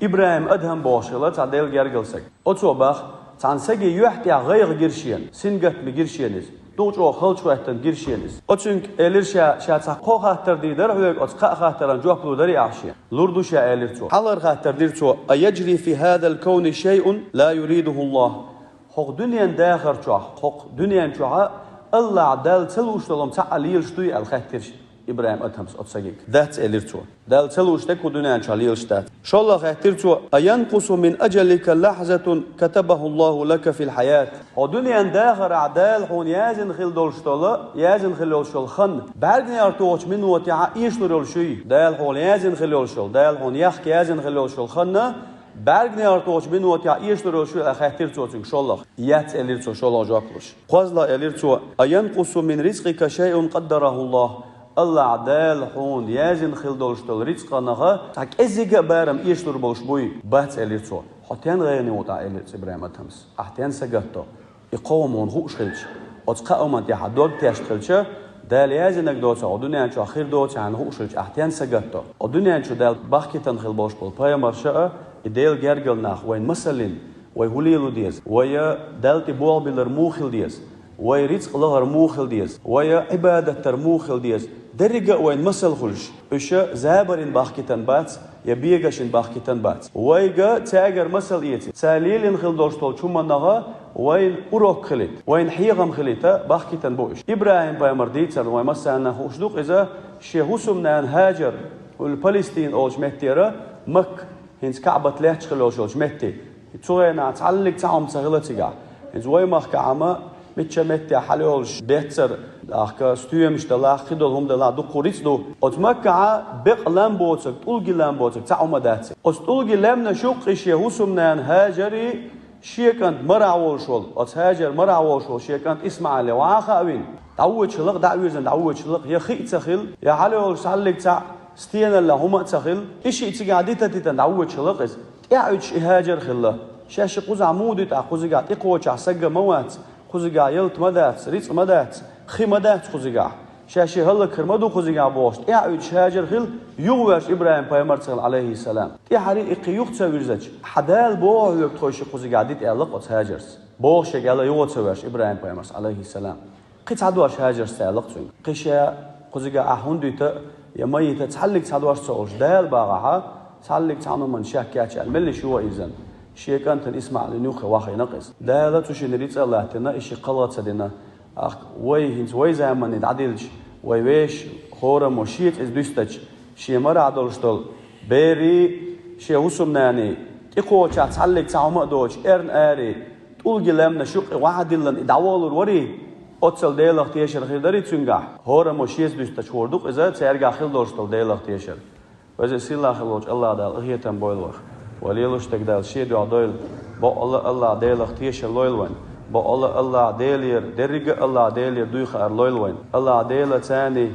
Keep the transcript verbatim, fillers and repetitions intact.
ИбрахӀим Адхам бохуш хилла цхьа Делан гергара саг. Оцо бах, цхьана саги юьхь тӀехь гӀайгӀа гира шена, сингаттаме гира шена иза. Дукха чӀогӀа халчахӀоьттина гира шена иза. Оцуьнга элира ша, ша цхьа кхо хаттар дийр дара хьоьга, оцу кхаа хаттаран жоп лур дарий ахь шена? Лур ду ша, элира цо. ХӀалхара хаттар дира цо: «أيجري في هذا الكون شيء لا يريده الله؟» ХӀокху дуьненан дахар чохь, хӀокху дуьнен чохь АллахӀ Далла ца лууш долу хӀума цхьаъ лелаш дуй аьлла хаьттира ИбрахӀим Адхамс оцу сагига. Дац, элира цо. Далла ца лууш дерг кху дуьнен чохь лелаш дац. ШолгӀа хаьттира цо: «أينقص من أجلك لحظة كتبها الله لك في الحياة؟» Хьо дуьненан дахарехь Дала хьуна яздина хила долуш долу, яздина хила йолуш йолу хан бӀаьрганегӀар тухучу минотехь эшалур йолуш юй? Дала хьуна яздина хила йолуш йолу, Дала хьуна яхка яздина хила йолуш йолу хан бӀаьрганегӀар тухучу минотехь эшалур йолуш юй аьлла хаьттира цо цуьнга шолгӀа. Яц, элира цо шолгӀа жоп луш. КхозлагӀа элира цо: «أينقص من رزقك شيء قدره الله؟» АллахӀ Дала хьуна яздина хила долуш долу рицкъанах цхьа кӀеззиг а барам эшалур болуш буй? Бац, элира цо. Хьо стенна гӀайгӀане ву тӀаккха, элира ИбрахӀим Адхамс. Ахь стенна сагатдо? И кхо хӀума хьуна хууш хилча, оцу кхаа хӀуманна тӀехь дог тешна хилча, Дала яздинарг доцург хьо дуьнен чохь хир доцург хьуна хууш хилча, ахь стенна сагатдо? Хьо дуьнен чу Дала бахкийтина хила болуш болу пайхамарша а, и Делан гергара нах вайна масаллина, вай хӀун лело деза, вай Далла тӀе болх биллар муха хила деза, вай рицкъ лахар муха хила деза, вай Ӏибадат дар муха хила деза, деррига а вайна масал хуьлуш, уьш забарина бахкийтина бац, я бегашна бахкийтина бац. Вайга цаьргара масал эцийта, цара лелийна хила долуш долчу хӀуманах вайна урок хилийта, вайна хьехам хилийта бахкийтина бу уьш. ИбрахӀим-пайхамар дийцарна вайн массарна хууш ду-кх иза, шен хӀусамнана ХӀажар, хӀуьлла Палестина олучу меттера Макка, хӀинца КаӀбат лаьтташ хила йолуш йолчу метте. Цу хенахь цхьаллиг цхьа хӀума ца хилла цигахь. ХӀинца вай махкахь-м мичча меттехь хьала йолуш беццара, ахка стоьмаш далахь, кхидолу хӀума далахь, дуккха рицкъ ду. Оцу Маккахь бекъа лам боцург, тӀулги лам боцург цхьа хӀума дац. Оцу тӀулги лаьмнаш юккъе шен хӀусамнана ХӀажари шен кӀант марахь волуш волу, оцу ХӀажар марахь волуш волу шен кӀант ИсмаӀили ваха а вина, дӀавоьдуш хилла-кх, дӀа а вирзина дӀавоьдуш хилла-кх, я хи а ца хилла, я хьала йолуш цхьаллиг цхьаъ стеналла хӀума а ца хилла, и шиъ цигахь дита-дитина дӀавоьдуш хилла-кх иза. ТӀаьхьа уьдуш и ХӀажар хилла. Ша ши кхузахь муха дуьту ахь, кхузигахь тӀекхочахь саг а ма вац, кхузигахь ялта ма дац, рицкъ ма дац, хи ма дац кхузигахь. Ша ши хӀаллакьхир ма ду кхузигахь бохуш, тӀаьхьа уьдуш ХӀажар хилла, юхаваьрзаш ИбрахӀим-пайхамар ца хилла, Ӏалайхиссалам. ТӀаьхьарий и кхин юха ца вирзича, хьан Дала боху хьоьга тхойшиъ кхузигахь дита аьлла-кх оцу ХӀажарс. Бохуш ерг аьлла юха ца ваьрзаш ИбрахӀим-пайхамарс, Ӏалайхиссалам. Кхин цхьа дош ХӀажарс ца аьлла-кх цуьнга. Кхин ша кхузигахь ахь хӀунда дуьту, я ма йита, цхьаллиг цхьа дош ца олуш, Дала багӀахьа, цхьаллиг цхьана хӀуманна шек кечъяьлла меллиша юха иза. Шен кӀантана ИсмаӀилна юххе вахийна-кх иза. Дала цу шинна рицкъа а латтийна, и шиъ кхалха ца дина. Ахка вай, хӀинца вай заманна дӀадилча, вай вешан хӀораммо шеца иза дуьстича, шен марахь долуш долу берий, шен хӀусамнанний, тӀекхочахь цхьаллиг цхьа хӀума а доцуш, эрна арий, тӀулги лаьмнаш юккъе ваха а диллина, и дӀаволур варий, оццул Делах тешар хир дарий цуьнгахь? ХӀораммо шеца дуьстича хӀора ду-кх иза, цаьргахь хила долуш долу Делах тешар. Веза-сийлахь хила волчу АллахӀ Дала къинхетам бойла вайх. Вай лелош дерг Дала шен дуьхьа дойла. Бакъалла АллахӀ Делах тешар лойла вайн. Бакъалла АллахӀ Делера, деррига а АллахӀ Делера дуй хаар лойла вайн. АллахӀ Дела царний